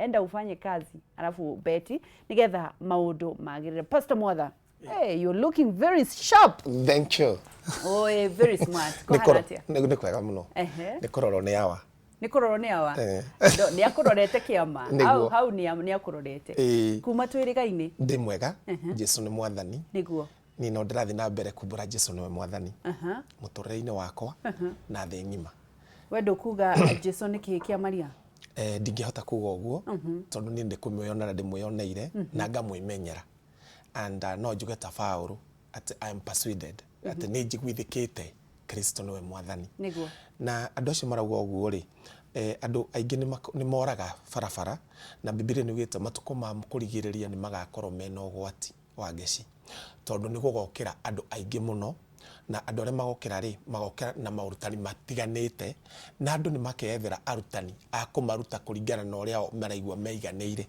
Enda ufanye kazi alafu beti nigetha maundu magirire. Pastor Mwatha, hey, you're looking very sharp. Thank you. Oh, very smart. Nĩ Kũhana atĩa? Nĩ kwega mũno. Nĩ kũrorwo nĩ awa. Nĩ kũrorwo nĩ awa. Nĩ akũrorete kĩama. Nĩguo. Hau hau nĩ akũrorete. Kuma twĩrĩgaine. Ndĩ mwega. Jesu nĩ mwathani. Nĩguo. Niĩ no ndĩrathiĩ na mbere kumbũra Jesu nĩwe mwathani mũtũrĩre-inĩ wakwa na thĩ ng'ima. We ndũkuga Jesu nĩ kĩĩ kĩa Maria? Ndingĩhota kuga ũguo tondũ niĩ ndĩkũmwĩyonera, ndĩmwĩyoneire na ngamwĩmenyera, and no njuge ta Paũlũ atĩ I am persuaded, atĩ nĩ njiguithĩkĩte Kristo nĩwe mwathani. Na andũ acio marauga ũguo rĩ, andũ aingĩ nĩ moraga barabara, na Bibilia nĩ yugĩte matukũ ma kũrigĩrĩria nĩ magakorwo mena ũgwati wa ngeci, tondũ nĩ gũgokĩra andũ aingĩ mũno, na andũ arĩa magokĩra rĩ, magokĩra na maũrutani matiganĩte, na andũ nĩ makeyethera arutani a kũmaruta kũringana na ũrĩa o maraigua meiganĩire.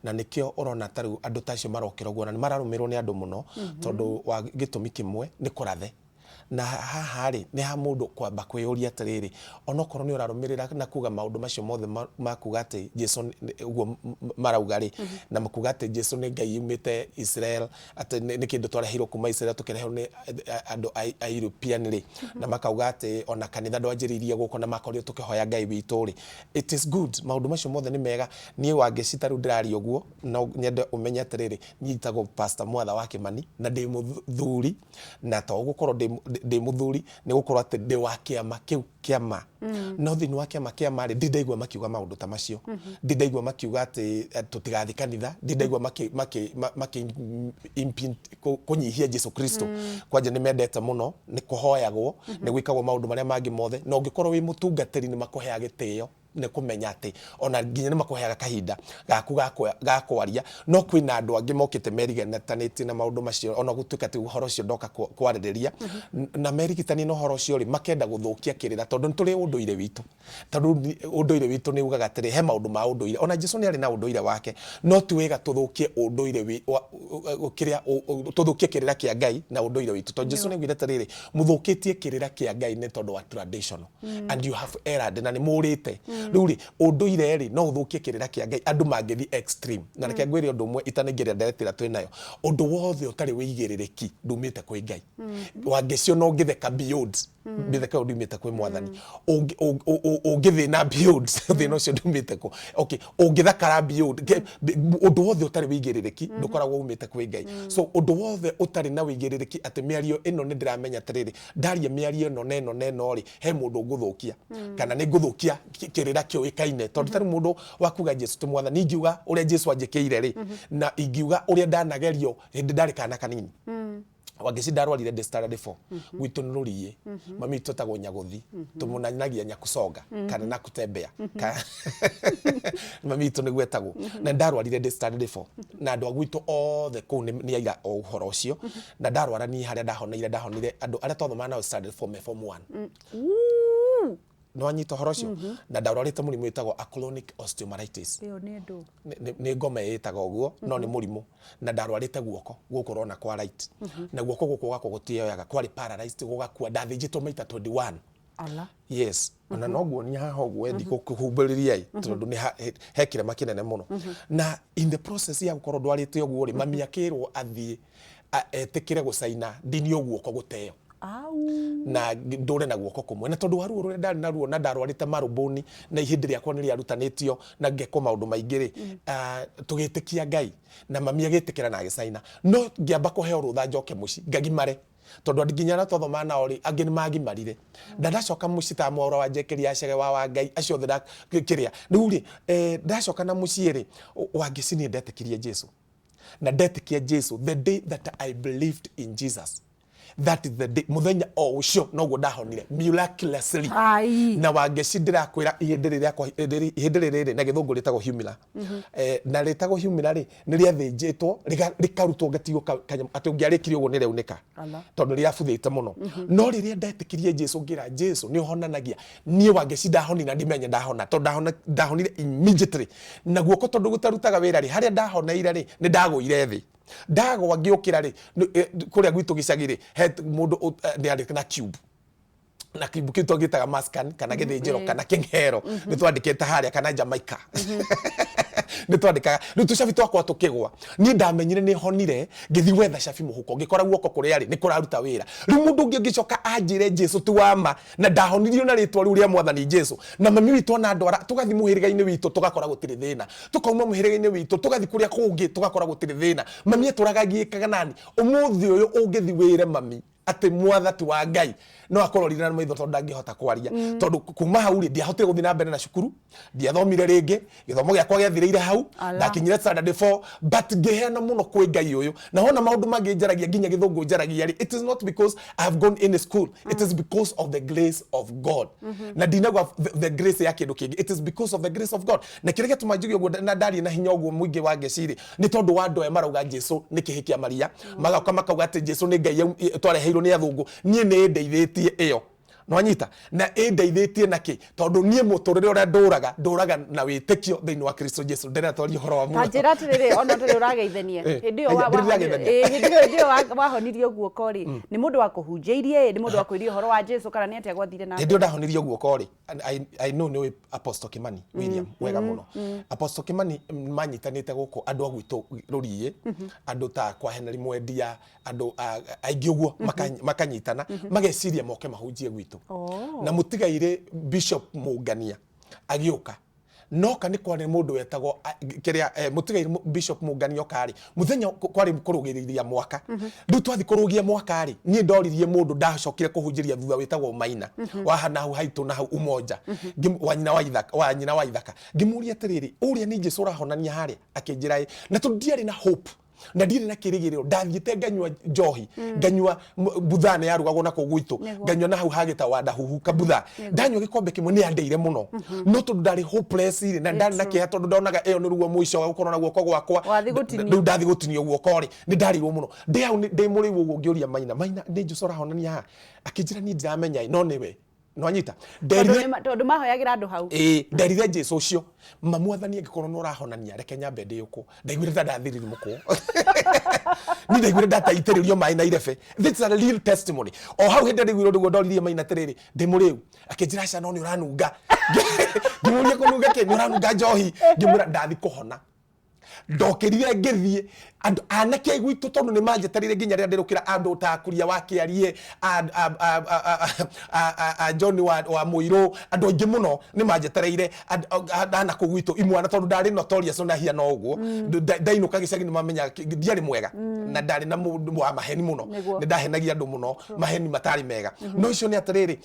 Na nĩkĩo ũrona ta rĩu andũ ta acio marokĩra ũguo, na nĩ mararũmĩrĩrwo nĩ andũ mũno, tondũ wa gĩtũmi kĩmwe, nĩ kũrathe. Na haha rĩ, nĩ ha mũndũ kwamba kwĩyũria atĩrĩrĩ, onokorwo nĩ ũrarũmĩrĩra na kuga maũndũ macio mothe ma kuga atĩ Jesu ũguo marauga rĩ, na kuga atĩ Jesu nĩ Ngai yumĩte Israel, atĩ nĩ kĩndũ twareheirwo kuma Israel tũkĩrehwo nĩ andũ a European rĩ, na makauga atĩ ona kanitha ndwanjĩrĩirie gũkũ na makorirwo tũkĩhoya Ngai witũ rĩ, it is good, maũndũ macio mothe nĩ mega. Niĩ Wangeci ta rĩu ndĩraria ũguo, no nyende ũmenye atĩrĩrĩ, niĩ njĩtagwo Pastor Mwatha wa Kĩmani na ndĩ mũthuri, na to gũkorwo ndĩ mũthuri, nĩ gũkorwo atĩ ndĩ wa kĩama kĩu kĩa ma. No thĩinĩ wa kĩama kĩa ma rĩ, ndirĩ ndaigua makiuga maũndũ ta macio. Ndirĩ ndaigua makiuga atĩ tũtigathiĩ kanitha, ndirĩ ndaigua makĩ kũnyihia Jesu Kristo. Kwanja nĩ mendete mũno, nĩ kũhoyagwo, nĩ gwĩkagwo maũndũ marĩa mangĩ mothe, na ũngĩkorwo wĩ mũtungatĩri nĩ makũheaga gĩtĩo nĩ kũmenya atĩ ona nginya nĩ makũheaga kahinda gaku ga kwaria. No kwĩna andũ angĩ mokĩte merigitanĩtie na maũndũ macio, ona gũtuĩka ti ũhoro ũcio ndoka kwarĩrĩria, na merigitanie na ũhoro ũcio rĩ, makenda gũthũkia kĩrĩra, tondũ nĩ tũrĩ ũndũire witũ. Tondũ ũndũire witũ nĩ ugaga atĩrĩ, he maũndũ ma ũndũire, ona Jesu nĩ arĩ na ũndũire wake, no ti wega tũthũkie ũndũire, kĩrĩa tũthũkie kĩrĩra kĩa Ngai na ũndũire witũ, tondũ Jesu nĩ augire atĩrĩrĩ, mũthũkĩtie kĩrĩra kĩa Ngai nĩ tondũ wa traditional, and you have erred, na nĩ mũrĩte. Rĩu rĩ, ũndũire rĩ, no ũthũkie kĩrĩra kĩa Ngai andũ mangĩthiĩ extreme. Na reke ngwĩre ũndũ ũmwe itanaingĩria ndereti ĩrĩa twĩ nayo, ũndũ wothe ũtarĩ wĩigĩrĩrĩki ndumĩte kwĩ Ngai. Wangeci ona ũngĩtheka beyond, mĩtheka ĩyo ndumĩte kwĩ mwathani. Ũngĩthĩna beyond, thĩna ũcio ndumĩte kũ. Okay, ũngĩthakara beyond, ũndũ wothe ũtarĩ wĩigĩrĩrĩki ndũkoragwo umĩte kwĩ Ngai. So ũndũ wothe ũtarĩ na wĩigĩrĩrĩki atĩ mĩario ĩno nĩ ndĩramenya atĩrĩrĩ, ndaria mĩario ĩno na ĩno na ĩno rĩ, he mũndũ ngũthũkia, kana nĩ ngũthũkia kĩrĩra kĩũĩkaine. Tondũ tarĩu mũndũ wa kuga Jesu ti mwathani, ingiuga ũrĩa Jesu anjĩkĩire rĩ, na ingiuga ũrĩa ndanagerio hĩndĩ ndarĩ kana kanini. Wangeci ndarwarire ndĩ standard 4. Gwitũ nĩ rũriĩ. Mami witũ etagwo Nyagũthi. Tũmũnanagia Nyakusonga kana Nakutembea. Mami witũ nĩguo etagwo. Na ndarwarire ndĩ standard 4. Na andũ a gwitũ othe kũu nĩ aira o ũhoro ũcio. Na ndarwara niĩ harĩa ndahoneire, ndahonire andũ arĩa twathomaga nao standard 4 me form 1. Nĩ wanyita ũhoro ũcio? Na ndarwarĩte mũrimũ wĩtagwo a chronic osteomyelitis. Ĩyo nĩ ndũ? Nĩ ngoma ĩĩtaga ũguo, no nĩ mũrimũ. Na ndarwarĩte guoko gũkũ ũrona kwa right. Na guoko gũkũ gwakwa gũtioyaga, kwarĩ paralyzed gũgakua. Ndathĩnjĩtwo maita 21. Ala. Yes. Ona no nguonia haha ũguo wendi gũkũhumbĩrĩria ĩ, tondũ nĩ he kĩrema kĩnene mũno. Na in the process ya gũkorwo ndwarĩte ũguo rĩ, mami akĩrwo athiĩ etĩkĩre gũcaina ndinio guoko gũteo. Au. Na ndũre na guoko kũmwe, na tondũ wa ruo rũrĩa ndarĩ naruo na ndarwarĩte marũmbũni na ihĩndĩ rĩakwa nĩ rĩarutanĩtio na ngekwo maũndũ maingĩ rĩ, tũgĩtĩkia Ngai na mami agĩtĩkĩra na agĩcaina. No ngĩamba kũheo rũtha njoke mũciĩ ngagimare, tondũ andũ nginya arĩa twathomaga nao rĩ, angĩ nĩ magimarire. Na ndacoka mũciĩ ta Mwaũra wa Njekeri ya Chege wa Wangai acio othe kĩrĩa rĩu rĩ, ndacoka na mũciĩ rĩ, Wangeci niĩ ndetĩkirie Jesu. Na ndetĩkia Jesu, the day that I believed in Jesus, that is the day, mũthenya o ũcio noguo ndahonire miraculously. Ai. Na Wangeci ndĩrakwĩra ihĩndĩ rĩrĩ rĩakwa, ihĩndĩ rĩrĩ rĩ, na gĩthũngũ rĩtagwo humira. Na rĩtagwo humira rĩ, nĩ rĩathĩnjĩtwo rĩkarutwo ngatigwo kanyamũ atĩ ũngĩarĩkirie ũguo nĩ rĩaunĩka. Ala. Tondũ rĩabuthĩte mũno. No rĩrĩa ndetĩkirie Jesu, ngĩra Jesu nĩ ũhonanagia, niĩ Wangeci ndahonire na ndimenya ndahona, tondũ ndahonire immediately. Na guoko tondũ gũtarutaga wĩra rĩ, harĩa ndahoneire rĩ, nĩ ndagũire thĩ. Ndagwa ngĩũkĩra rĩ, kũrĩa gwitũ gĩcagi rĩ, he mũndũ nĩ arĩ na cube. Na cube kĩu twagĩtaga maskan kana gĩthĩnjĩro kana kĩng'ero, nĩ twandĩkĩte harĩa kana Jamaica. Nĩ twandĩkaga rĩu tũcabi twakwa tũkĩgwa. Niĩ ndamenyire nĩ honire ngĩthiĩ gwetha cabi mũhuko, ngĩkora guoko kũrĩa rĩ nĩ kũraruta wĩra. Rĩu mũndũ ũngĩ ũngĩcoka anjĩre Jesu ti wa ma, na ndahonirio na rĩtwa rĩu rĩa Mwathani Jesu, na mami witũ ona ndwara, tũgathiĩ mũhĩrĩga-inĩ witũ tũgakora gũtirĩ thĩna, tũkauma mũhĩrĩga-inĩ witũ tũgathiĩ kũrĩa kũngĩ tũgakora gũtirĩ thĩna. Mami atũraga agiĩkaga nani. Ũmũthĩ ũyũ ũngĩthiĩ wĩre mami atĩ mwatha ti wa Ngai, no akũrorire na maitho tondũ ndangĩhota kwaria. Tondũ kuma hau rĩ, ndiahotire gũthiĩ na mbere na cukuru, ndiathomire rĩngĩ, gĩthomo gĩakwa gĩathirĩire hau. Ala. Ndakinyire standard 4, but ngĩheana mũno kwĩ Ngai ũyũ. Na wona maũndũ mangĩ njaragia, nginya gĩthũngũ njaragia rĩ, it is not because I have gone in school, it is because of the grace of God. Na ndinauga the grace ya kĩndũ kĩngĩ, it is because of the grace of God. Na kĩrĩa gĩatũma njuge ũguo na ndarie na hinya ũguo mũingĩ wa ngeci rĩ, nĩ tondũ wa andũ aya marauga Jesu nĩ kĩhĩ kĩa Maria, magoka makauga atĩ Jesu nĩ Ngai twareheirwo nĩ athũngũ. Niĩ nĩ ĩndeithĩtie ĩyo, nwanyita, na ĩndeithĩtie na kĩ? Tondũ niĩ mũtũrĩre ũrĩa ndũraga, ndũraga na wĩtĩkio thĩinĩ wa Kristo Jesu. Ndĩrenda twarie ũhoro wa Ta muoyo. Njĩra atĩrĩrĩ, ona ũtarĩ ũrageithania, hĩndĩ ĩyo Aya, ndĩrĩ ndĩrageithania. Hĩndĩ ĩyo wahonirio guoko rĩ, nĩ mũndũ wa kũhunjĩirie, nĩ mũndũ wa kwĩria ũhoro wa Jesu, kana nĩ atĩa gwathire na Hĩndĩ ĩyo ndahonirio guoko rĩ, I know nĩ ũĩ Apostle Kimani William wega mũno. Apostle Kimani manyitanĩte gũkũ andũ a gwitũ rũriĩ, andũ ta kwa Henry Mwendia, andũ aingĩ ũguo, makanyitana mageciria moke mahunjie gwitũ. Na mũtigairĩ Bishop Mũngania agĩũka, noka nĩ kwarĩ mũndũ wetagwo kĩrĩa mũtigairĩ Bishop Mũngania oka rĩ, mũthenya kwarĩ kũrũgĩrĩria mwaka. Rĩu twathiĩ kũrũgia mwaka rĩ, niĩ ndoririe mũndũ ndacokire kũhunjĩria thutha wĩtagwo Maina wa na hau haitũ na hau Umoja, wa nyina wa Ithaka, wa nyina wa Ithaka. Ngĩmũria atĩrĩrĩ, ũrĩa nĩ Jesu ũrahonania harĩa? Akĩnjĩra ĩ. Na tondũ ndiarĩ na hope na ndirĩ na kĩrĩgĩrĩro, ndathiĩte nganyua njohi, nganyua buthaa nĩ yarugagwo na kũu gwitũ. Nganyua na hau hagĩta wa ndahuhu kabuthaa, ndanyua gĩkombe kĩmwe nĩ yandeire mũno. No tondũ ndarĩ hopeless rĩ, na ndarĩ na kĩeha tondũ ndonaga ĩyo nĩ ruo mũico wa gũkorwo na guoko gwakwa. Wathiĩ gũtinio. Rĩu ndathiĩ gũtinio guoko rĩ, nĩ ndarĩirwo mũno. Ndĩ hau ndĩ mũrĩu ũguo, ngĩũria Maina, "Maina, nĩ Jesũ ũrahonania haha?" Akĩnjĩra, "Niĩ ndiramenya ĩ, no nĩwe nwanyita." Tondũ Nderire tondũ mahoyagĩra andũ hau. Ĩĩ, nderire Jesu ũcio, "Ma Mwathani, angĩkorwo nĩ ũrahonania, reke nyambe ndĩũkwo." Ndaiguire ta ndathiririmũkwo, niĩ ndaiguire ndataitĩrĩrio maĩ na irebe. This is a real testimony. O hau hĩndĩ ndaiguire ũndũ ũguo, ndoririe Maina atĩrĩrĩ, "Ndĩ mũrĩu?" Akĩnjĩra, "Aca, no nĩ ũranunga." Ngĩmũria, "Kũnunga kĩ?" "Nĩ ũranunga njohi." Ngĩmwĩra, "Ndathi kũhona." Ndokĩrire ngĩthiĩ, andũ anake a gwitũ tondũ nĩ manjetereire nginya rĩrĩa ndĩrũkĩra, andũ ta Kuria wa Kĩarie, a John wa Mũirũ, andũ aingĩ mũno nĩ manjetereire na kũu gwitũ imwana, tondũ ndarĩ notorious na hiana ũguo. Ndainũka gĩcagi nĩ mamenya ndiarĩ mwega na ndarĩ na mũndũ wa maheni mũno. Nĩ ndahenagia andũ mũno maheni matarĩ mega. No icio nĩ atĩrĩrĩ,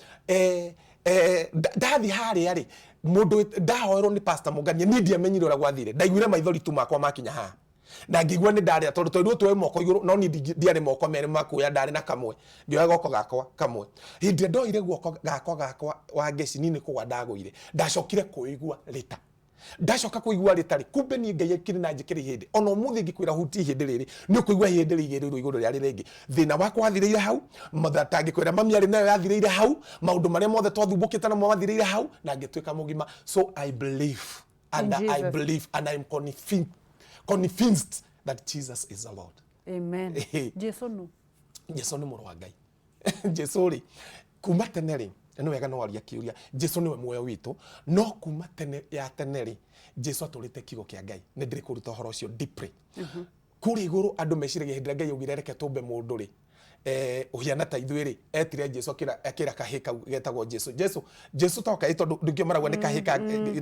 ndathiĩ harĩa rĩ, mũndũ ndahoerwo nĩ Pastor Mũngania, niĩ ndiamenyire ũrĩa gwathire. Ndaiguire maithori tu makwa makinya haha na ngĩigua nĩ ndarĩa, tondũ twerirwo tuoe moko igũrũ, no niĩ ndiarĩ moko merĩ makuoya, ndarĩ na kamwe. Ngĩoya guoko gakwa kamwe. Hĩndĩ ĩrĩa ndoire guoko gakwa wa ngeci, niĩ nĩ kũgwa ndagũire. Ndacokire kũigua rĩta, ndacoka kũigua rĩta rĩ, kumbe niĩ Ngai akĩrĩ na njĩkĩre ihĩndĩ. Ona ũmũthĩ ngĩkwĩra hutie ihĩndĩ rĩrĩ, nĩ ũkũigua ihĩndĩ rĩigĩrĩirwo igũrũ rĩa rĩrĩ rĩngĩ. Thĩna wakwa wathirĩire hau, tangĩkwĩra mami arĩ nayo yathirĩire hau, maũndũ marĩa mothe twathumbũkĩte namo mathirĩire hau, na ngĩtuĩka mũgima. So I believe and In I Jesus. believe and I'm convinced that Jesus is the Lord. Amen. Jesu nũ? Jesu nĩ mũrũ wa Ngai. Jesu rĩ, kuma tene rĩ, nĩ wega no waria kĩũria. Jesu nĩwe muoyo witũ, no kuma tene ya tene rĩ, Jesu atũrĩte kiugo kĩa Ngai. Nĩ ndĩrĩ kũruta ũhoro ũcio deeply. Kũrĩa igũrũ andũ meciragia hĩndĩ ĩrĩa Ngai augire reke tũmbe mũndũ rĩ, ũhiana ta ithuĩ rĩ, etire Jesu, akĩra kahĩ kau getagwo Jesu, "Jesu, Jesu toka ĩ," tondũ nĩkĩo marauga nĩ kahĩ ka Kĩhĩ.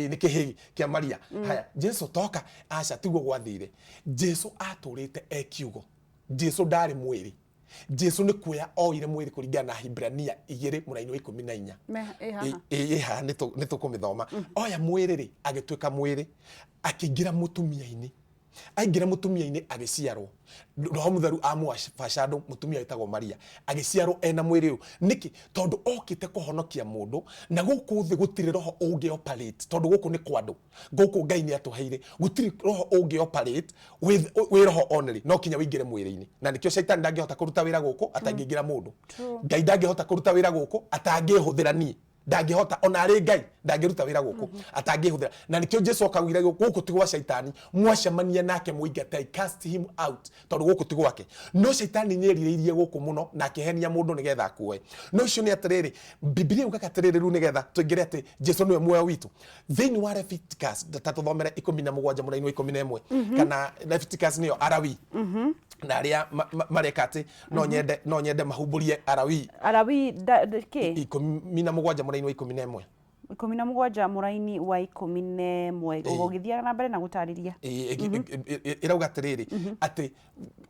Nĩ kĩhĩ kĩa Maria. Haya, "Jesu toka." Aca, tiguo gwathire. Jesu atũrĩte e kiugo. Jesu ndarĩ mwĩrĩ. Jesu nĩ kuoya oire mwĩrĩ kũringana na Hibrania 2 mũraini wa 14. Ĩ haha. Ĩ haha, nĩ tũkũmĩthoma. Oya mwĩrĩ rĩ, agĩtuĩka mwĩrĩ, akĩingĩra mũtumia-inĩ. Aingĩra mũtumia-inĩ agĩciarwo, Roho Mũtheru amũbacandũ mũtumia wĩtagwo Maria, agĩciarwo ena mwĩrĩ ũyũ. Nĩkĩ? Tondũ okĩte kũhonokia mũndũ, na gũkũ thĩ gũtirĩ roho ũngĩ operate, tondũ gũkũ nĩ kwa andũ. Gũkũ Ngai nĩ atũheire, gũtirĩ roho ũngĩ operate wĩ roho only, no kinya wĩingĩre mwĩrĩ-inĩ. Na nĩkĩo caitani ndangĩhota kũruta wĩra gũkũ atangĩingĩra mũndũ. Ngai ndangĩhota kũruta wĩra gũkũ atangĩhũthĩra niĩ. Ndangĩhota, ona arĩ Ngai ndangĩruta wĩra gũkũ atangĩhũthĩra. Na nĩkĩo Jesu okagwire, gũkũ ti gwa Shaitani, mwacemania nake mũingatei, cast him out, tondũ gũkũ ti gwake. No Shaitani nĩ erirĩirie gũkũ mũno na akĩhenia mũndũ nĩgetha akuoe. No icio nĩ atĩrĩrĩ, Bibilia yugaga atĩrĩrĩ, rĩu nĩgetha tũingĩre atĩ Jesu nĩwe muoyo witũ thĩinĩ wa Leviticus, ta tũthomere 17 mũraini wa 11, kana Leviticus nĩyo Arawi, na arĩa mareka atĩ no nyende mahumbũrie Arawi. Arawi kĩ? 17 mũraini wa 11. 17 mũraini wa 11. Ũgũgĩthiaga na mbere na gũtarĩria. Ĩrauga atĩrĩrĩ, atĩ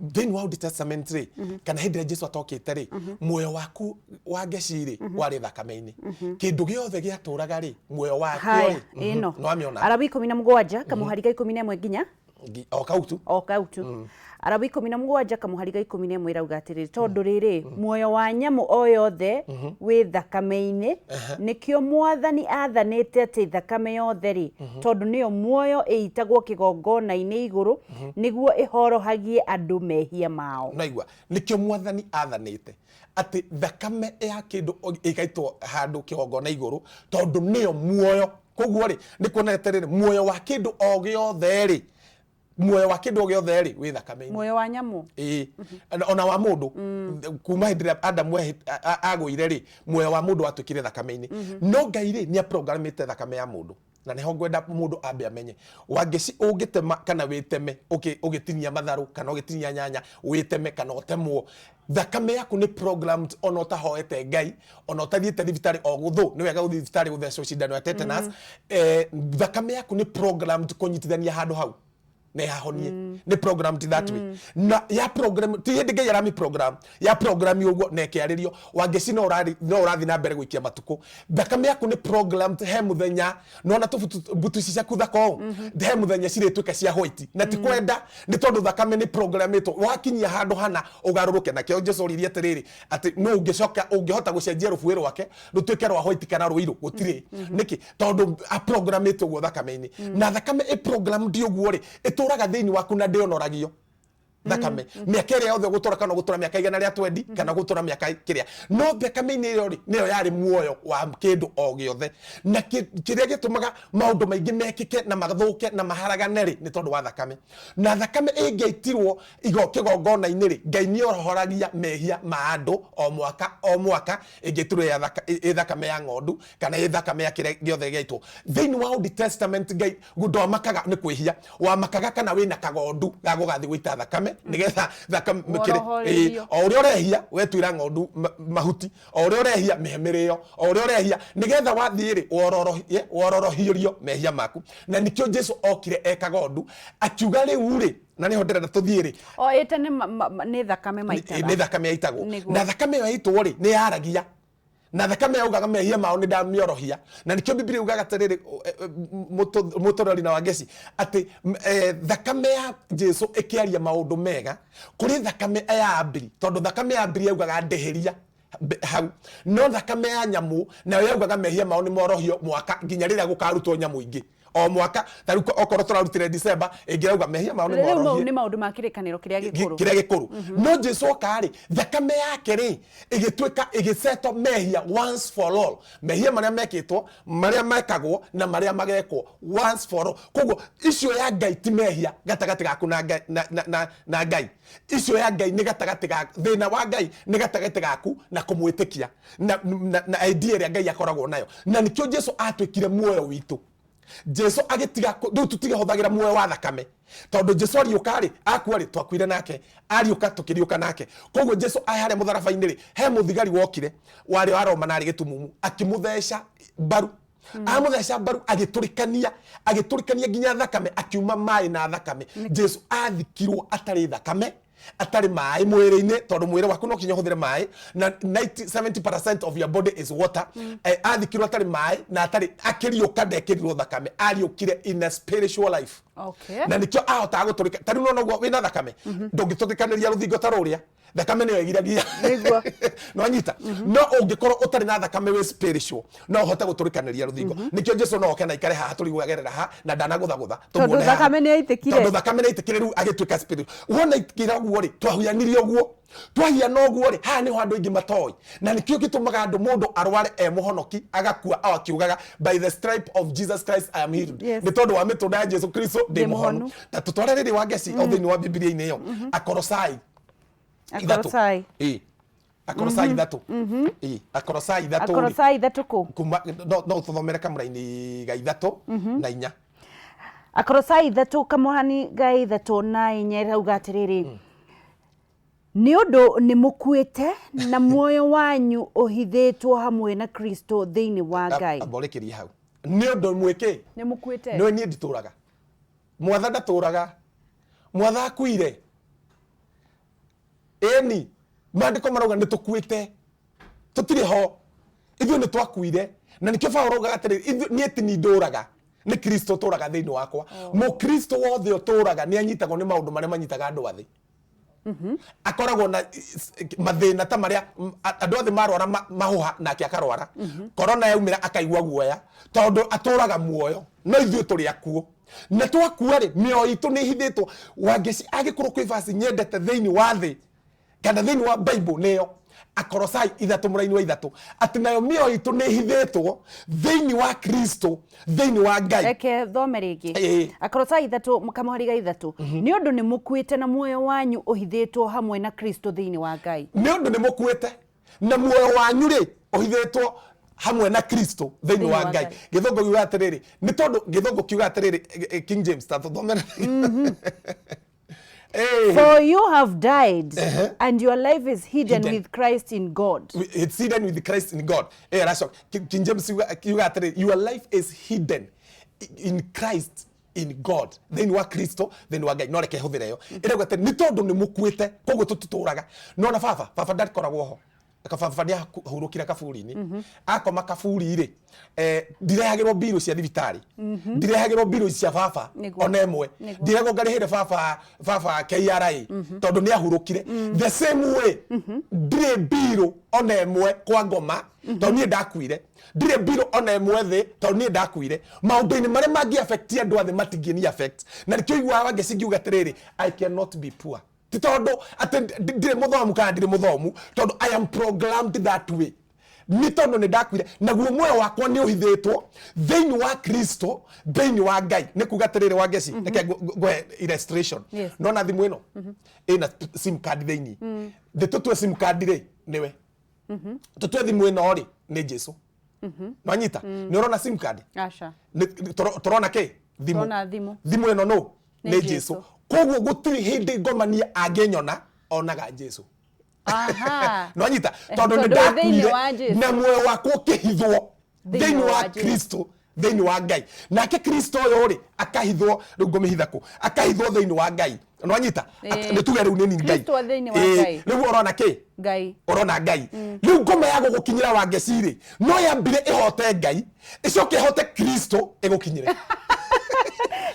thĩinĩ wa Old Testament rĩ, kana hĩndĩ ĩrĩa Jesu atokĩte rĩ, muoyo waku wa ngeci rĩ warĩ thakame-inĩ. Kĩndũ gĩothe gĩatũraga rĩ, muoyo wakĩo Haya. rĩ. Ĩno. Nĩwamĩona? Arawi 17 kamũhari ga 11 nginya O kau tu. O kau tu. Arabu 17 kamũhari ga 11 ĩrauga atĩrĩrĩ, tondũ rĩrĩ, muoyo wa nyamũ o yothe wĩ thakame-inĩ, nĩkĩo Mwathani aathanĩte atĩ thakame yothe rĩ, tondũ nĩyo muoyo, ĩitagwo kĩgongona-inĩ igũrũ, nĩguo ĩhorohagie andũ mehia mao. Naigua, nĩkĩo Mwathani athanĩte atĩ thakame ya kĩndũ ĩgaitwo handũ kĩgongona igũrũ, tondũ nĩyo muoyo. Koguo rĩ, nĩ kuona atĩrĩrĩ, muoyo wa kĩndũ o gĩothe rĩ, muoyo wa kĩndũ o gĩothe rĩ, wĩ thakame-inĩ. Muoyo wa nyamũ. Ĩĩ, ona wa mũndũ. Kuma hĩndĩ ĩrĩa Adamu agũire rĩ, muoyo wa mũndũ watuĩkire thakame-inĩ. No Ngai rĩ, nĩ aprogramĩte thakame ya mũndũ, na nĩho ngwenda mũndũ ambe amenye. Wangeci, ũngĩtema kana wĩteme, ũgĩtinia matharũ kana ũgĩtinia nyanya, wĩteme kana ũtemwo, thakame yaku nĩ programmed. Ona ũtahoete Ngai, ona ũtathiĩte thibitarĩ, o gũthũ nĩ wega gũthiĩ thibitarĩ gũthecwo cindano ya tetanus, thakame yaku nĩ programmed kũnyitithania handũ hau na ĩhahonie. Nĩ programmed that way. Na ya program ti hĩndĩ Ngai arami program ya program ũguo na ĩkĩarĩrio. Wangeci, no ũrathiĩ na mbere gũikia matukũ, thakame yaku nĩ programmed. He mũthenya nona tũbutu ici ciaku thaka ũũ, he mũthenya cirĩtuĩka cia white, na ti kwenda, nĩ tondũ thakame nĩ programĩtwo wakinyia handũ hana ũgarũrũke. Nakĩo Jesu oririe atĩrĩrĩ, atĩ no ũngĩcoka ũngĩhota gũcenjia rũbuĩ rwake rũtuĩke rwa white kana rũirũ? Gũtirĩ. Nĩkĩ? Tondũ aprogramĩtwo ũguo thakame-inĩ. Na thakame ĩ ũguo rĩ, ĩtũraga thĩinĩ waku na ndĩonoragio. Thakame mĩaka ĩrĩa yothe ũgũtũra, kana ũgũtũra mĩaka 120 kana gũtũra mĩaka kĩrĩa, no thakame-inĩ ĩyo rĩ, nĩyo yarĩ muoyo wa kĩndũ o gĩothe. Na kĩrĩa gĩtũmaga maũndũ maingĩ mekĩke na mathũke na maharagane rĩ, nĩ tondũ wa thakame. Na thakame ĩngĩaitirwo kĩgongona-inĩ rĩ, Ngai nĩ orohoragia mehia ma andũ o mwaka o mwaka, ĩngĩaitirwo ĩ thakame ya ng'ondu kana ĩ thakame ya kĩrĩa gĩothe gĩaitwo. Thĩinĩ wa Old Testament, Ngai ndwamakaga nĩ kwĩhia, wamakaga kana wĩna kagondu ga gũgathiĩ gũita thakame, nĩgetha thakame Worohorerio. O ũrĩa ũrehia, wetuĩra ng'ondu mahuti, o ũrĩa ũrehia, mĩhe mĩrĩo, o ũrĩa ũrehia, nĩgetha wathiĩ rĩ, wororohirio mehia maku. Na nĩkĩo Jesu okire e kagondu, akiuga rĩu rĩ, na nĩho ndĩrenda tũthiĩ rĩ. O ĩte nĩ nĩ thakame maitaga. Nĩ thakame yaitagwo. Na thakame ĩyo yaitwo rĩ, nĩ yaragia, na thakame yaugaga mehia mao nĩ ndamĩorohia. Na nĩkĩo Bibilia yugaga atĩrĩrĩ, mũtũrori na Wangeci, atĩ thakame ya Jesu ĩkĩaria maũndũ mega kũrĩ thakame ya Abili, tondũ thakame ya Abili yaugaga ndĩhĩria hau, no thakame ya nyamũ nayo yaugaga mehia mao nĩ morohio mwaka nginya rĩrĩa gũkarutwo nyamũ ingĩ o mwaka. Ta rĩu okorwo tũrarutire December, ĩngĩrauga mehia mao nĩ Rĩu mau morohie. nĩ maũndũ ma kĩrĩkanĩro kĩrĩa gĩkũrũ. Kĩrĩa gĩkũrũ. No Jesu oka rĩ, thakame yake rĩ, ĩgĩtuĩka ĩgĩceto mehia once for all, mehia marĩa mekĩtwo, marĩa mekagwo na marĩa magekwo, once for all. Koguo icio ya Ngai ti mehia gatagatĩ gaku na Ngai, na Ngai. Icio ya Ngai nĩ gatagatĩ ga thĩna wa Ngai, nĩ gatagatĩ gaku na kũmwĩtĩkia na idea ĩrĩa Ngai akoragwo nayo. Na nĩkĩo Jesu atuĩkire muoyo witũ. Jesu agĩtiga rĩu tũtigahũthagĩra muoyo wa thakame, tondũ Jesu ariũka rĩ, akua rĩ, twakuire nake, ariũka tũkĩriũka nake. Koguo Jesu arĩ harĩa mũtharaba-inĩ rĩ, he mũthigari wokire warĩ wa Roma na arĩ gĩtumumu, akĩmũtheca mbaru. Amũtheca mbaru, agĩtũrĩkania nginya thakame, akiuma maĩ na thakame. Jesu athikirwo atarĩ thakame, atarĩ maĩ mwĩrĩ-inĩ, tondũ mwĩrĩ waku no kinya ũhũthĩre maĩ, na 90 70% of your body is water. Athikirwo atarĩ maĩ na atarĩ, akĩriũka ndekĩrirwo thakame, ariũkire in a spiritual life. Na nĩkĩo ahotaga gũtũrĩka. Ta rĩu nona ũguo wĩna thakame, ndũngĩtũrĩkanĩria rũthingo ta rũrĩa. Thakame nĩyo ĩgiragia. Nwanyita, no ũngĩkorwo ũtarĩ na thakame wĩ spiritual, no ũhote gũtũrĩkanĩria rũthingo. Nĩkĩo Jesu no oke na aikare haha tũrigwo agerera ha na ndanagũthagũtha. Tondũ tũmuone haha. Thakame nĩyaitĩkire. Tondũ thakame nĩyaitĩkire, rĩu agĩtuĩka spirit. Wona ikĩra ũguo rĩ, twahuyanirie ũguo, twahiana ũguo rĩ, haha nĩho andũ aingĩ matoĩ, na nĩkĩo gĩtũmaga andũ mũndũ arware e mũhonoki, agakua o akiugaga, "By the stripe of Jesus Christ I am healed." Nĩ tondũ wa mĩtũnda ya Jesu Kristo ndĩ Ndĩ mũhonu. mũhonu. Na tũtware rĩrĩ wa ngeci o thĩinĩ wa Bibilia-inĩ ĩyo, Akorosai 3. Akorosai. Ĩ, Akorosai 3. Ĩ, Akorosai 3 rĩ, Akorosai 3 kũ? Kuma no tũthomere kamũraini ga 3 na 4. Akorosai 3 kamũhani ga 3 na 4 ĩrauga atĩrĩrĩ, nĩ ũndũ nĩ mũkuĩte na muoyo wanyu ũhithĩtwo hamwe na Kristo thĩinĩ wa Ngai. Amba ũrĩkĩrie hau. Nĩ ũndũ mwĩkĩ? Nĩ mũkuĩte. Nĩ niĩ nditũraga, mwatha ndatũraga, mwatha akuire. Ĩni, maandĩko marauga nĩ tũkuĩte, tũtirĩ ho, ithuĩ nĩ twakuire. Na nĩkĩo Paũlũ augaga atĩrĩrĩ, niĩ ti niĩ ndũraga, nĩ Kristo ũtũraga thĩinĩ wakwa. Mũkristo wothe ũtũraga nĩ anyitagwo nĩ maũndũ marĩa manyitaga andũ a thĩ. Akoragwo na mathĩna ta marĩa andũ othe marwara mahũha, nake akarwara. Korona yaumĩra akaigua guoya, tondũ atũraga muoyo. No ithuĩ tũrĩ akuũ, na twakua rĩ, mĩoyo itũ nĩ ĩhithĩtwo. Wangeci, angĩkorwo kwĩ vaci nyendete thĩinĩ wa thĩ kana thĩinĩ wa Bible, nĩyo Akorosai 3 mũraini wa 3, atĩ nayo mĩoyo itũ nĩ ĩhithĩtwo thĩinĩ wa Kristo thĩinĩ wa Ngai. Reke thome rĩngĩ. Ĩĩ. Akorosai 3 kamũhari ga 3: nĩ ũndũ nĩ mũkuĩte na muoyo wanyu ũhithĩtwo hamwe na Kristo thĩinĩ wa Ngai. Nĩ ũndũ nĩ mũkuĩte na muoyo wanyu rĩ ũhithĩtwo hamwe na Kristo thĩinĩ wa wa Ngai. Ngai. Gĩthũngũ kiuga atĩrĩrĩ, nĩ tondũ gĩthũngũ kiuga atĩrĩrĩ, King James, ta tũthomere. For you have died and your life is hidden, Hidden. with Christ in God. It's hidden with Christ in God. Aracoka King James kiuga atĩrĩrĩ, your life is hidden in Christ in God, thĩinĩ wa Kristo thĩinĩ wa Ngai. No reke hũthĩre ĩyo ĩrauga atĩ nĩ tondũ nĩ mũkuĩte, koguo tũtitũraga. No na baba ndakoragwo ho. Baba nĩ ahurũkire kaburi-inĩ, akoma kaburi rĩ, ndirehagĩrwo mbirũ cia thibitarĩ, ndirehagĩrwo mbirũ cia baba ona ĩmwe. Ndirehagwo ngarĩhĩre baba KRA tondũ nĩ ahurũkire. The same way, ndirĩ mbirũ ona ĩmwe kwa ngoma tondũ niĩ ndakuire. Ndirĩ mbirũ ona ĩmwe thĩ tondũ niĩ ndakuire. Maũndũ-inĩ marĩa mangĩ affect andũ a thĩ matingĩni affect, na nĩkĩo iguaga Wangeci ngiuga atĩrĩrĩ, I cannot be poor. Ti tondũ atĩ ndirĩ mũthomu kana ndirĩ mũthomu, tondũ I am programmed that way. Nĩ tondũ nĩ ndakuire, naguo muoyo wakwa nĩ ũhithĩtwo thĩinĩ wa Kristo thĩinĩ wa Ngai. Nĩ kuga atĩrĩrĩ, Wangeci, reke ngũhe illustration. Nona thimũ ĩno ĩna SIM card thĩinĩ. Thĩ tũtue SIM card rĩ nĩwe, tũtue thimũ ĩno rĩ nĩ Jesu. Nwanyita? Nĩ ũrona SIM card? Aca. Tũrona kĩ? Thimũ. Tũrona thimũ. Thimũ ĩno nũ? Nĩ Nĩ Jesu. Jesu. Koguo gũtirĩ hĩndĩ ngomania angĩnyona, onaga Jesu. Nwanyita? Tondũ nĩ Tondũ wĩ thĩinĩ ndakuire wa Jesu. Na muoyo wakwa ũkĩhithwo Thĩinĩ thĩinĩ wa wa Jesu. Kristo thĩinĩ wa Ngai. Nake Kristo ũyũ rĩ akahithwo, rĩu ngũmĩhitha kũ? Akahithwo thĩinĩ wa Ngai. Nwanyita? Nĩ tuge rĩu nĩ ni Ngai. Kristo thĩinĩ wa Ngai. Rĩu ũrona kĩ? Ngai. Ũrona Ngai. Rĩu ngoma ya gũgũkinyĩra, Wangeci rĩ, no yambire ĩhote Ngai, ĩcoke ĩhote Kristo, ĩgũkinyĩre.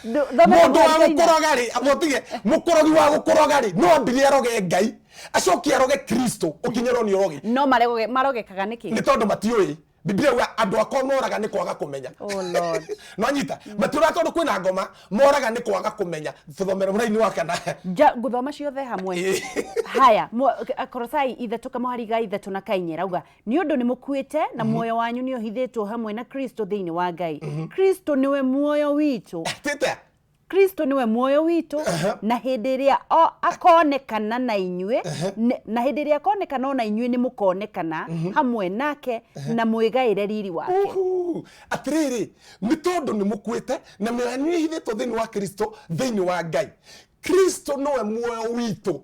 Thome Mũndũ wa kamũhari ka 4. gũkũroga rĩ, amotige mũkũrogi wa gũkũroga rĩ, no ambire aroge Ngai, acoke aroge Kristo, ũkinyĩrwo nĩ ũrogi. No marogekaga nĩkĩ? Nĩ tondũ matiũĩ. Biblia yuga andũ akwa moraga nĩ kwaga kũmenya. Oh Lord. Nwanyita? Matiũraga tondũ kwĩna ngoma, moraga nĩ kwaga kũmenya. Tũthomere mũraini wa 4. Ngũthoma ciothe hamwe. Haya, Akorosai 3 kamũhari ga 3 na ka 4 rauga, nĩ ũndũ nĩ mũkuĩte na muoyo wanyu nĩ ũhithĩtwo hamwe na Kristo thĩinĩ wa Ngai. Kristo nĩwe muoyo witũ. Tĩte. Kristo nĩwe muoyo witũ, na hĩndĩ ĩrĩa o akonekana na inyuĩ na hĩndĩ ĩrĩa akonekana o na inyuĩ nĩ mũkonekana hamwe nake na mwĩgaĩre riri wake. Uhu. Atĩrĩrĩ, nĩ tondũ nĩ mũkuĩte na mĩoyo yanyu ĩhithĩtwo thĩinĩ wa Kristo thĩinĩ wa Ngai. Kristo nĩwe muoyo witũ.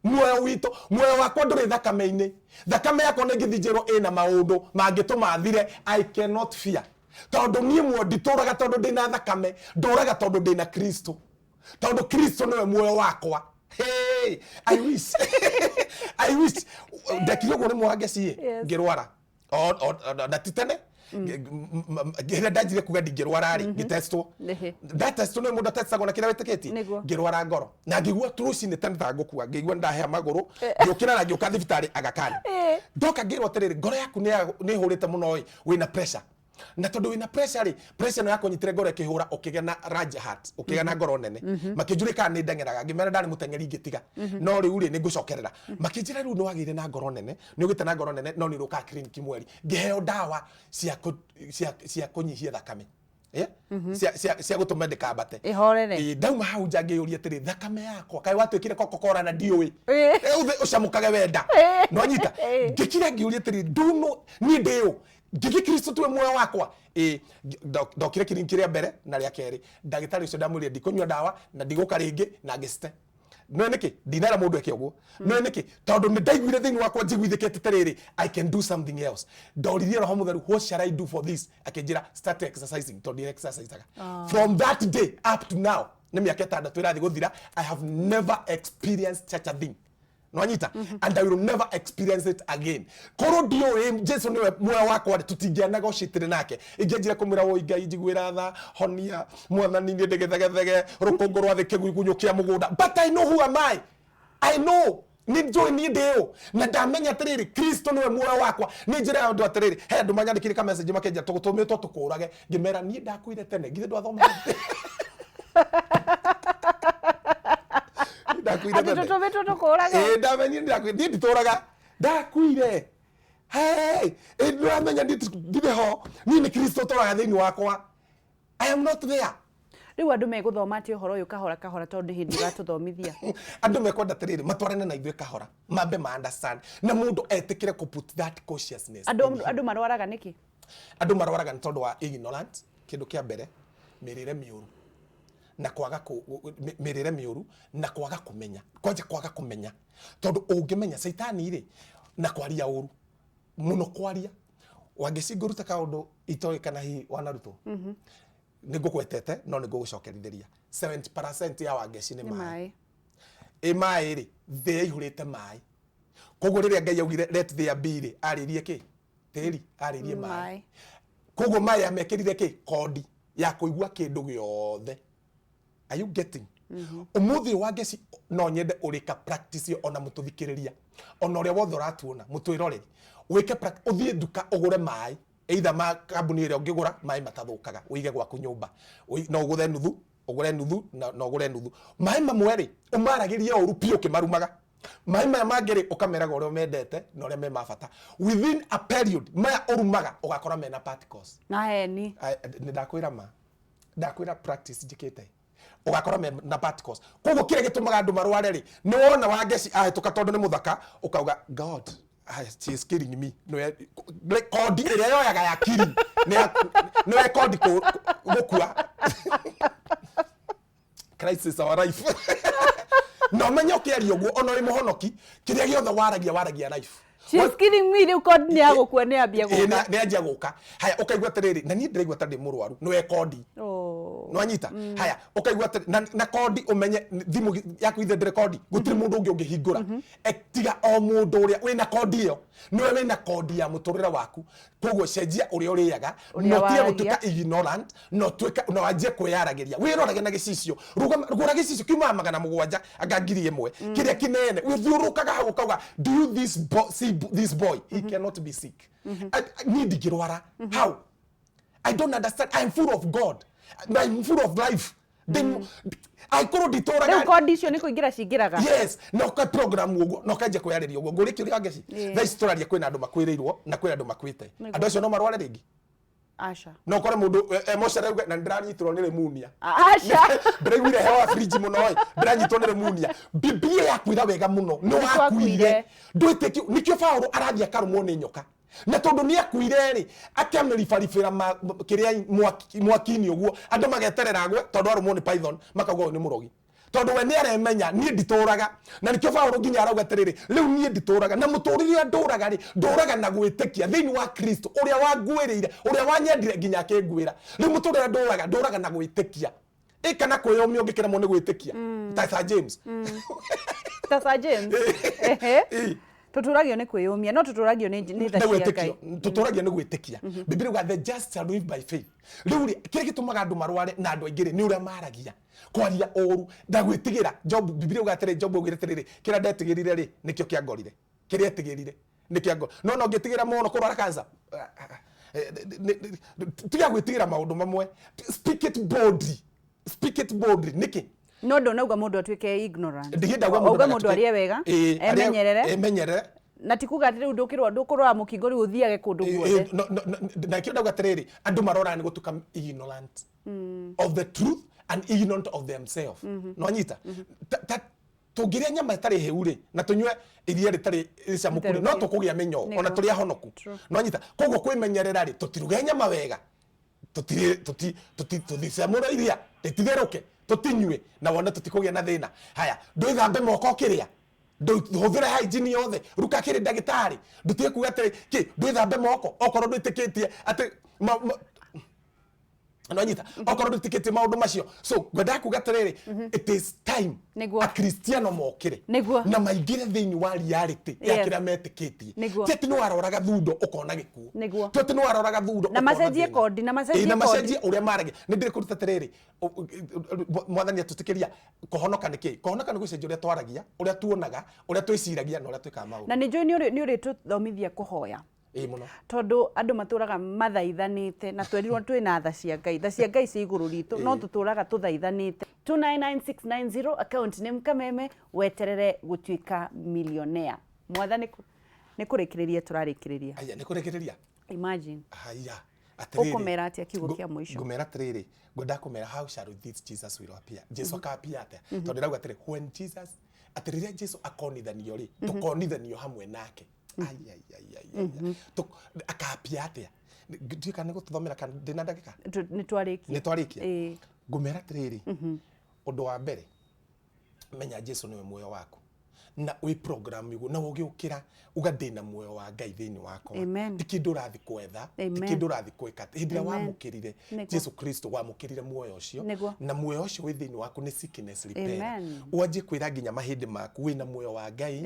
Muoyo witũ, muoyo wakwa ndũrĩ thakame-inĩ. Thakame yakwa nĩ ngĩthinjĩrwo ĩna maũndũ mangĩtũma thire. I cannot fear, tondũ niĩ muoyo nditũraga tondũ ndĩna thakame, ndũraga tondũ ndĩna Kristo, tondũ Kristo nĩwe muoyo wakwa. Hey, I wish, I wish ndekire ũguo. Nĩ mwangeci. Ngĩrwara na ti tene. Rĩrĩa ndanjirie kuga ndingĩrwara rĩ, ngĩtestwo. Ndatestwo, nĩ mũndũ atestagwo na kĩrĩa wĩtĩkĩtie. Ngĩrwara ngoro na ngĩigua rũcinĩ tene ta ngũkua, ngĩigua nĩndahĩa magũrũ, ngĩũkĩra na ngĩũka thibitarĩ Aga Khan. Ndoka ngĩrwo atĩrĩrĩ, ngoro yaku nĩ ĩhũrĩte mũno ĩ, wĩna pressure, na tondũ wĩna pressure rĩ, pressure ĩno yakũnyitire ngoro ĩkĩhũra, ũkĩgĩa na large heart, ũkĩgĩa na ngoro nene. Makĩnjũria kana nĩ ndeng'eraga, ngĩmera ndarĩ mũteng'eri ngĩtiga, no rĩu rĩ, nĩ ngũcokerera. Makĩnjĩra rĩu nĩ wagĩire na ngoro nene, nĩ ũgĩte na ngoro nene, no nĩ ũrũkaga clinic mweri. Ngĩheo ndawa cia kũnyihia thakame, eh? Cia gũtũma ndĩkambate. Ĩhorere. Ĩ, ndauma hau nja ngĩyũria atĩrĩ, thakame yakwa kaĩ watuĩkire Coca-Cola na ndiũĩ? Ũcamũkage wenda. Nwanyita? Ngĩkira ngĩũria atĩrĩ, nduno niĩ ndĩũ ngĩgĩ Kristo tuwe muoyo wakwa. Ĩ, ndokire kiriniki rĩa mbere na rĩa kerĩ, ndagĩtarĩ ũcio ndamwĩrire ndikũnyua ndawa na ndigũka rĩngĩ, na ngĩcite. Nĩũĩ nĩkĩ ndinera mũndũ eke ũguo? Nĩũĩ nĩkĩ? Tondũ nĩ ndaiguire thĩinĩ wakwa njiguithĩkĩte atĩrĩrĩ, I can do something else. Ndoririe Roho Mũtheru, what shall I do for this? Akĩnjĩra, start exercising, tondũ ndiexercisaga. From that day up to now, nĩ mĩaka 6 ĩrathiĩ gũthira, I have never experienced such a thing. Nwanyita? And I will never experience it again. Korwo ndiũĩ Jesu nĩwe muoyo wakwa rĩ, tũtingĩanegotiatire nake. Ingĩanjire kũmwĩra, woi Ngai, njiguĩra tha, honia, mwathani, niĩ ndĩ gĩthegethege, rũkũngũ rwa thĩ, kĩgugunyũ kĩa mũgũnda. But I know who am I. I know nĩ njũĩ niĩ ndĩ ũ, na ndamenya atĩrĩrĩ, Kristo nĩwe muoyo wakwa. Nĩ njĩra ya andũ atĩrĩrĩ, he andũ manyandĩkire ka message makenjĩra tũgũtũmĩtwo tũkũrage, ngĩmera niĩ ndakuire tene, githĩ ndwathoma? Ndakuire Atĩ tene. Tũtũmĩtwo tũkũrage. Ĩĩ, ndamenyire ndakuire, niĩ nditũraga, ndakuire. Hey, ĩ ndĩramenya ndirĩ ho, niĩ nĩ Kristo ũtũraga thĩinĩ wakwa. I am not there. Rĩu andũ megũthoma atĩ ũhoro ũyũ kahora kahora, tondũ hĩndĩ ũratũthomithia? Andũ mekwenda atĩrĩrĩ, matwarane na ithuĩ kahora, mambe ma understand na mũndũ etĩkĩre kũ put that consciousness Andũ in him. Andũ marwaraga nĩkĩ? Andũ marwaraga nĩ tondũ wa ignorant. Kĩndũ kĩa mbere, mĩrĩre mĩũru na kwaga mĩrĩre mĩũru na kwaga kũmenya, kwanja kwaga kũmenya, tondũ ũngĩmenya caitani rĩ, na kwaria ũru mũno, kwaria wangĩci ngũruta kaũndũ itoĩ kana hihi wanarutwo nĩ ngũgwetete, no nĩ ngũgũcokerithĩria, 70% ya Wangeci nĩ Nĩ maĩ. Maĩ. Ĩ maĩ rĩ, thĩ yaihũrĩte maĩ, koguo rĩrĩa Ngai augire "let there be" rĩ, arĩrie kĩ? Tĩri? Arĩrie maĩ. Maĩ. Koguo maĩ amekĩrire kĩ? Kondi ya kũigua kĩndũ gĩothe. Are you getting? Ũmũthĩ ũyũ, Wangeci, no nyende ũrĩka practice ĩyo, ona mũtũthikĩrĩria, ona ũrĩa wothe ũratuona, mũtwĩroreri, wĩke ũthiĩ nduka ũgũre maĩ, either ma kambuni ĩrĩa ũngĩgũra maĩ matathũkaga, ũige gwaku nyũmba. No ũgũre nuthu, ũgũre nuthu na ũgũre nuthu. Maĩ mamwe rĩ, ũmaragĩrie ũru biũ ũkĩmarumaga. Maĩ maya mangĩ rĩ, ũkameraga ũrĩa ũmendete na ũrĩa me ma bata. Within a period, maya ũrumaga ũgakora mena particles. Na heni. Nĩ ndakwĩra ma, ndakwĩra practice njĩkĩte, ũgakora me na particles. Koguo kĩrĩa gĩtũmaga andũ marware rĩ, nĩ wona Wangeci ahĩtũka, tondũ nĩ mũthaka, ũkauga, "God, ah, she is killing me." Nĩwe kondi ĩrĩa yoyaga ya killing, nĩwe kondi gũkua. Christ is our life. Na ũmenye ũkĩaria ũguo, ona wĩ mũhonoki, kĩrĩa gĩothe waragia, waragia life. She's killing me, rĩu kondi nĩ ya gũkua nĩ ambia Ĩ, gũka. Nĩ anjia gũka. Haya, ũkaigua atĩrĩrĩ, na niĩ ndĩraigua ta ndĩ mũrwaru, nĩwe kondi. Oh. Nwanyita? Haya, ũkaigua atĩ na kondi, ũmenye thimũ yaku ithe ndĩrĩ kondi, gũtirĩ mũndũ ũngĩ ũngĩhingũra. Tiga o mũndũ ũrĩa wĩna kondi ĩyo, nĩwe wĩna kondi ya mũtũrĩre waku. Koguo cenjia ũrĩa ũrĩaga, Ũrĩa na ũtige waragia. gũtuĩka ignorant, na ũtuĩke na wanjie kwĩyaragĩria, wĩrorage na gĩcicio. Rũgama, gũra gĩcicio kiumaga 700 anga 1000, kĩrĩa kĩnene, ũthiũrũrũkaga hau ũkauga, "Do you this see this boy? He cannot be sick. Niĩ ndingĩrwara. How? I don't understand. I'm full of God. I'm full of life." Angĩkorwo nditũraga. Rĩu kondi icio nĩ kũingĩra cingĩraga. Yes, na ũka program ũguo na ũkanjia kwĩyarĩria ũguo. Ngũrie kĩũria, Wangeci. Thaa ici tũraria kwĩna andũ makwĩrĩirwo na kwĩna andũ makuĩte. Andũ acio no marware rĩngĩ? Aca. No ũkore mũndũ emocere auge, "Na nĩndĩranyitirwo nĩ pneumonia." Aca. "Ndĩraiguire heho ya fridge mũno ĩ, ndĩranyitwo nĩ pneumonia." Biblia yakwĩra wega mũno nĩ wakuire. Wakuire. Ndwĩtĩkio nĩkĩo Paũlũ arathiĩ akarũmwo nĩ nyoka, na tondũ nĩ akuire rĩ, akamĩribaribĩra kĩrĩa mwaki-inĩ ũguo, andũ mageterera agwe, tondũ arũmwo nĩ python makauga ũyũ nĩ mũrogi, tondũ we nĩ aremenya niĩ nditũraga. Na nĩkĩo Paũlũ nginya arauga atĩrĩrĩ, rĩu niĩ nditũraga, na mũtũrĩre ũrĩa ndũraga rĩ, ndũraga na gwĩtĩkia thĩinĩ wa Kristo ũrĩa wanguĩrĩire, ũrĩa wanyendire nginya akĩnguĩra. Rĩu mũtũrĩre ũrĩa ndũraga, ndũraga na gwĩtĩkia. Ĩ kana kwĩyũmia ũngĩkĩremwo nĩ gwĩtĩkia ta Sir James? Ta Sir James. Ehe. Ĩ. Tũtũragio nĩ kwĩyũmia, no tũtũragio nĩ tha nĩ cia Ngai. Wĩtĩkio tũtũragio nĩ gwĩtĩkia. Biblia yuga, "The just shall live by faith." Rĩu rĩ, kĩrĩa gĩtũmaga andũ marware na andũ aingĩ rĩ, nĩ ũrĩa maragia, kwaria ũru na gwĩtigĩra. Job, Biblia yuga atĩrĩ, Job augire atĩrĩrĩ, "Kĩrĩa ndetigĩrire rĩ, nĩkĩo kĩangorire." Kĩrĩa etigĩrire nĩkĩo angorire. No ũngĩtigĩra mũno kũrwara cancer, tiga gwĩtigĩra maũndũ mamwe. Speak it boldly, speak it boldly. Nĩkĩ? No ndũnauga mũndũ atuĩke ignorant. Ndigĩndauga mũndũ Auga mũndũ ndagatuĩke- arĩe wega, Ĩĩ, emenyerere. Emenyerere. Na ti kuga atĩ rĩu ndũkĩrwa ndũkũrwara mũkingo rĩu ũthiage kũndũ guothe. Na kĩo ndauga atĩrĩrĩ, andũ maroraga nĩ gũtuĩka ignorant of the truth and ignorant of themselves. No anyita Ta- tũngĩrĩa nyama ĩtarĩ hĩu rĩ, na tũnyue iria rĩtarĩ rĩcamũku rĩ, no tũkũgĩa mĩnyoo ona tũrĩ ahonoku. No anyita? Koguo kwĩmenyerera rĩ, tũtiruge nyama wega, tũticamũre iria rĩtitherũke, tũtinyue, na wone tũtikũgĩa na thĩna. Haya, ndwĩthambe moko ũkĩrĩa, hũthĩre hygiene yothe, ruka kĩrĩ ndagĩtarĩ, ndũtige kuga atĩrĩ kĩ ndwĩthambe moko okorwo ndwĩtĩkĩtie atĩ nonyita, okorwo ndwĩtĩkĩtie maũndũ macio. So ngwendaga kuga atĩrĩrĩ, it is time Akristiano mokĩre na maingĩre thĩinĩ wa reality ya kĩrĩa metĩkĩtie. Ti atĩ nĩ waroraga thundo ũkona gĩkuũ. Ti atĩ nĩ waroraga thundo Na ũkona macenjie thĩna. kondi, na macenjie Ĩĩ, na kondi. macenjie ũrĩa maragia. Nĩ ndĩrĩ kũruta atĩrĩrĩ, Mwathani atũtĩkĩria kũhonoka nĩ kĩ? Kũhonoka nĩ gũcenjia ũrĩa twaragia, ũrĩa tuonaga, ũrĩa twĩciragia na ũrĩa twĩkaga maũndũ. Na nĩ njũĩ nĩ ũrĩtũthomithia kũhoya. Ĩĩ, mũno. Tondũ andũ matũraga mathaithanĩte, na twerirwo twĩ na tha cia Ngai, tha cia Ngai ciĩ igũrũ ritũ, no tũtũraga tũthaithanĩte. 299690, account nĩ Kameme. Weterere gũtuĩka millionaire. Mwathani, nĩ kũrĩkĩrĩria tũrarĩkĩrĩria. Aya, nĩ kũrĩkĩrĩria. Imagine. Haya, atĩrĩrĩ. Ũkũmera atĩa kiugo kĩa mũico? Ngũmera atĩrĩrĩ, ngwendaga kũmera, how shall this Jesus will appear? Jesu akaapia atĩa? Tondũ ndĩrauga atĩrĩ, when Jesus, atĩ rĩrĩa Jesu akonithanio rĩ, tũkonithanio hamwe nake. Ai, ai, ai, ai, ai, ai. Akaapia atĩa? Ndiũĩ kana nĩ gũtũthomera kana ndĩna ndagĩka. Nĩ twarĩkia. Nĩ twarĩkia. Ĩĩ. Ngũmera atĩrĩrĩ, ũndũ wa mbere, menya Jesu nĩwe muoyo waku, na wĩ program iguo na ũgĩũkĩra uga, "Ndĩna muoyo wa Ngai thĩinĩ wakwa." Amen. Ti kĩndũ ũrathiĩ kwetha, ti kĩndũ ũrathiĩ gwĩka. Hĩndĩ ĩrĩa wamũkĩrire Jesu Kristo, wamũkĩrire muoyo ũcio, na muoyo ũcio wĩ thĩinĩ waku nĩ sickness repair. Wanjie kwĩra nginya mahĩndĩ maku, wĩna muoyo wa Ngai,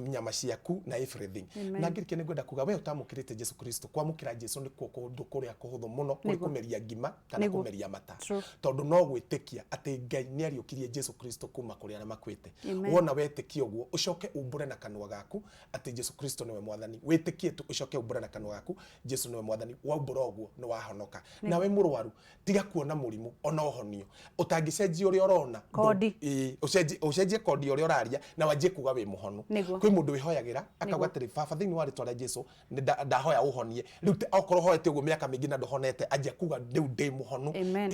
nyama ciaku na everything. Na ngĩrĩkia, nĩ ngwenda kuga, we ũtamũkĩrĩte Jesu Kristo, kwamũkĩra Jesu nĩkuo kũndũ kũrĩa kũhũthũ mũno kũrĩ kũmeria ngima kana kũmeria mata, tondũ no gwĩtĩkia atĩ Ngai nĩ ariũkirie Jesu Kristo kuma kũrĩ arĩa makuĩte. Wona wetĩkia ũguo, ũcoke umbũre na kanua gaku atĩ Jesu Kristo nĩwe Mwathani. Wĩtĩkie tu, ũcoke umbũre na kanua gaku Jesu nĩwe Mwathani. Waumbũra ũguo, nĩ wahonoka. Nawe mũrwaru, tiga kuona mũrimũ, ona ũhonio. Ũtangĩcenjia ũrĩa ũrona, Kondi. Ĩĩ, ũcenjie kondi ũrĩa ũraria na wanjie kuga wĩ mũhonu. Kwĩ mũndũ wĩhoyagĩra akauga atĩrĩ, "Baba, thĩinĩ wa rĩtwa rĩa Jesu nĩ ndahoya ũhonie." Rĩu okorwo ũhoete ũguo mĩaka mĩingĩ na ndũhonete, anjia kuga, "Rĩu ndĩ mũhonu."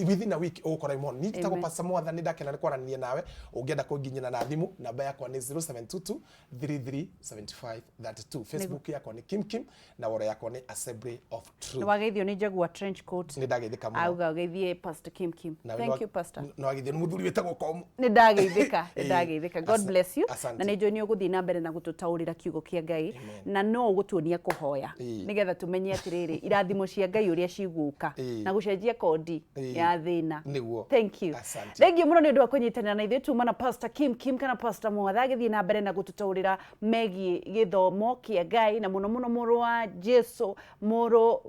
Within a week ũgũkora wĩ mũhonu. Niĩ njĩtagwo Pastor Mwatha, nĩ ndakena nĩ kwaranĩria nawe. Ũngĩenda kũnginyĩra na thimũ, namba yakwa nĩ 0722 3375 32. Facebook yakwa nĩ Kim Kim, na woro yakwa nĩ Assembly of Truth. Nĩ wageithio nĩ Jaguar trench coat. Nĩ ndageithĩka mũno. Auga ũgeithie Pastor Kim Kim. Nawe Thank you, Pastor. Nĩ wageithio nĩ mũthuri wĩtagwo Komu. Nĩ ndageithĩka, nĩ ndageithĩka. God bless you. Asante. Na nĩ njũĩ nĩ ũgũthiĩ na mbere na gũtũtaũrĩra kiugo kĩa Ngai, na no ũgũtuonia kũhoya, nĩgetha tũmenye atĩrĩrĩ, irathimo cia Ngai ũrĩa cigũka, na gũcenjia kondi ya thĩna. Thank you. Asante. Thank you mũno nĩ ũndũ wa kũnyitanĩra na ithuĩ. Tuma na Pastor Kim Kim kana Pastor Mwatha agĩthiĩ na mbere na gũtũtaũrĩra megiĩ gĩthomo kĩa Ngai, na mũno mũno mũrũ wa Jesu, mũrũ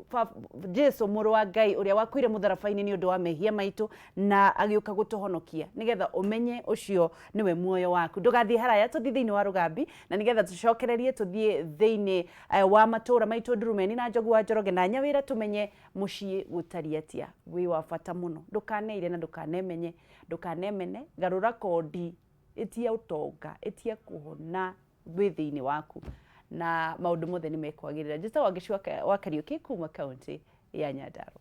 Jesu mũrũ wa Ngai ũrĩa wakuire mũtharaba-inĩ nĩ ũndũ wa mehia maitũ na agĩũka gũtũhonokia, nĩgetha ũmenye ũcio nĩwe muoyo waku. Ndũgathiĩ haraya, tũthiĩ thĩinĩ wa rũgambi, na nĩgetha tũcokererie tũthiĩ thĩinĩ wa matũũra maitũ, Ndurumeni na Njogu wa Njoroge na Nyawĩra, tũmenye mũciĩ gũtariĩ atĩa. Wĩ wa bata mũno, ndũkaneire na ndũkanemenye, ndũkanemene. Garũra kondi, ĩtia ũtonga, ĩtia kũhona wĩ thĩinĩ waku, na maũndũ mothe nĩ mekwagĩrĩra. Njĩtagwo Wangeci wa Kariũki kuma kaũntĩ ya Nyandarua.